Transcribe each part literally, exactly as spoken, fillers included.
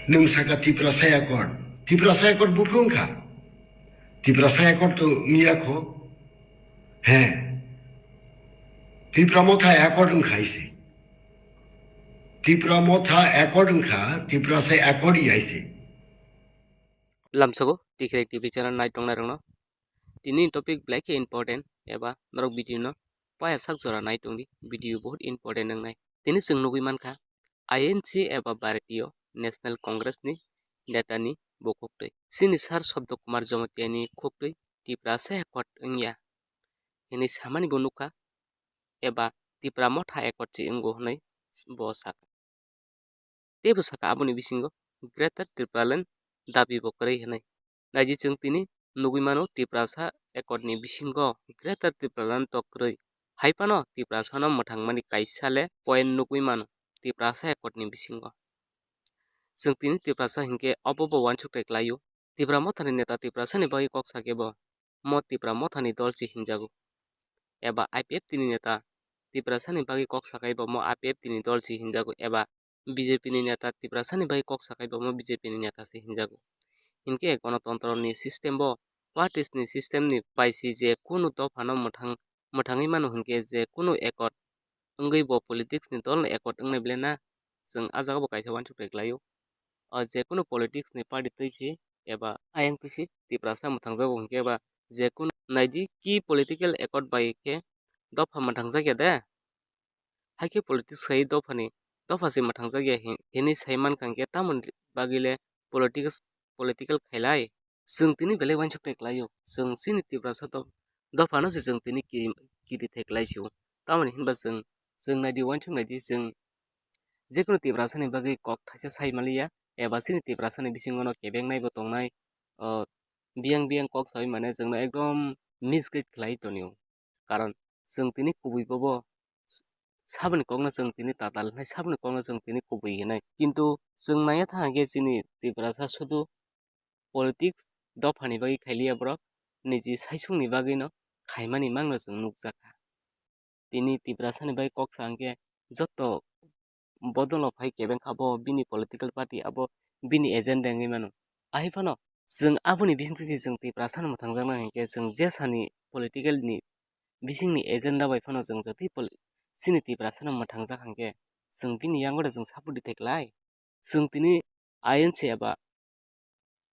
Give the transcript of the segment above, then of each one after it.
Nwng saka Tiprasa Accord. Tiprasa Accord buphuru wngkha. Tiprasa Accord to wngya kho. He. Tipra Motha Accord wngkha ise. Tipra Motha Accord wngkha, Tiprasa Accord ya ise. Lamsogo, Tikhrek T V channel nai tongnai rokno. Tini topic belai khe important eba norok video no paya sak jora nai tongdi, video bahut important wngnai. Tini chwng nugwi mankha, I N C eba Bharatiya National Congress ni neta ni bo khuktwi. Chini sir Sabda Kumar Jamatia ni khuktwi Tiprasa Accord wngya hinwi samani bo nukha eba Tipra Motha Accord se wngo hinwi bo sakha. Teibo sakha aboni bisingo Greater Tipraland dabi bo kwrwi hinwi. Naidi chwng tini nugwi mano Tiprasa Accord ni bisingo Greater Tipraland to kwrwi. Hai phano Tiprasa no mwthangmani kaisa le point nugwi mano Tiprasa Accord ni bisingo. Chwng tini Tiprasa hinkhe obo bo uansuk tai klaio. Tipra Mothani neta Tiprasani bagwi kok sakhe bo mo Tipra Mothani dol se hinjago. Eba I P F T ni neta Tiprasani bagwi kok sakhai bo mo I P F T ni dol se hinjago, eba B J P ni neta Tiprasani bagwi kok sakhai bo mo B J P ni neta se hinjago. Hinkhe gonotontro ni system bo parties ni system ni bai se je kunu dophano mwthang-, mwthangwi mano hinkhe je kunu accord wngwi bo politics ni dol no accord wngnai belai na, chwng ah jaga bo kaisa uansuk tai klaio. O je kunu politics ni party twi se eba ayang twi se Tiprasa mwthangjago hinkhe eba je kunu naidi ki political accord bai khe dopha mwthangjakya de? Hai khe politics khai dophani, dopha se mwthangjakya hin-, hinwi sai mankha hinkhe tamoni bagwi le politics, political khailai? Chwng tini belai uansuk tai klaio. Chwng chini Tiprasa do-, dophano se chwng tini kiri, kiri thai klai sio. Tamoni hinba chwng, chwng naidi uansuk naidi chwng jekunu Tiprasani bagwi kok thaisa sai manliya, eba chini Tiprasani bisingo no kebengnai bo tongnai, o, biyang biyang kok saui mane chwngno ekdom misguide khlai tonio. Karon chwng tini kubui bobo s-, saboni kokno chwng tini tatal hinai, saboni kokno chwng tini kubui hinai. Kintu chwng naiya thang khe chini Tiprasa sudu politics dophani bagwi khailiya borok, niji saisungni bagwino khaimani mangno chwng nukjakha. Tini Tiprasani bagwi kok sa hwnkhe joto bodolo phai kebeng kha bo bini political party, abo bini agenda wngwi mano. Ahai phano chwng aboni bisingtwi se chwng Tiprasano mwthangjaknai hinkhe chwng je sani political ni bisingni agenda bai phano chwng jotwi poli-, chini Tiprasano mwthangjak hinkhe chwng bini yango de chwng support di thai klai. Chwng tini I N C eba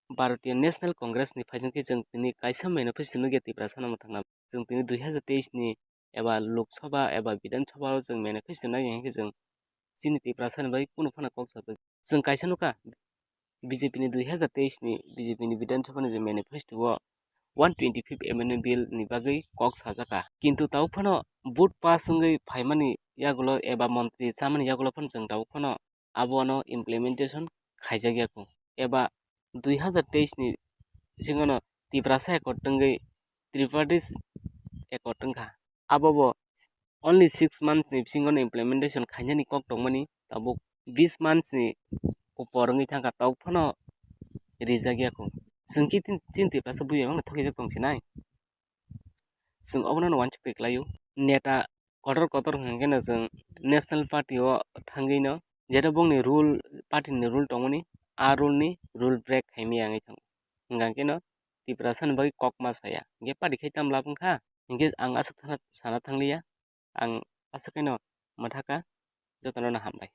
Bharatiya National Congress ni phaising khe chwng tini kaisa manifesto nukya Tiprasano mwthangna. Chwng tini dui hazar teis ni eba Lok Sabha eba Bidhan Sabha o chwng manifesto nai hinkhe chwng chini Tiprasani bagwi kunu phano kok sa twi. Chwng kaisa nukha, B J P ni dui hazar teis ni B J P ni Bidhan Sabha ni je manifesto o one twenty fifth Amendment Bill ni bagwi kok sajakha. Kintu tabuk phano vote pass wngwi phaimani yagulo eba montri chamani yagulo phano chwng tabuk phano abono implementation khaijakya kho. Eba dui hazar teis ni bisingono Tiprasa Accord wngwi Tripartite Accord wngkha. Abobo only six months ni bisingono implementation khainani kok tongmani, tabuk bis months ni upor wngwi thangkha, tabuk phano rijakya kho. Chwng khe tin-, chini Tiprasa buya mangno thokjak tong sinai. Chwng obono uansuk twi klaio. Neta kotor kotor hwnkhe no chwng National Party o thangwi no, jeto bongni rule, party ni rule tongmani, a rule ni rule break khaimaya wngwi thango. Hwnkha khe no Tiprasa ni bagwi kok ma saya. Hwnkhe party khai tamo lab wngkha? Hwnkhe ang aswk thana sana thangliya. Ang aswk khe no mwthaka, jotono no hambai.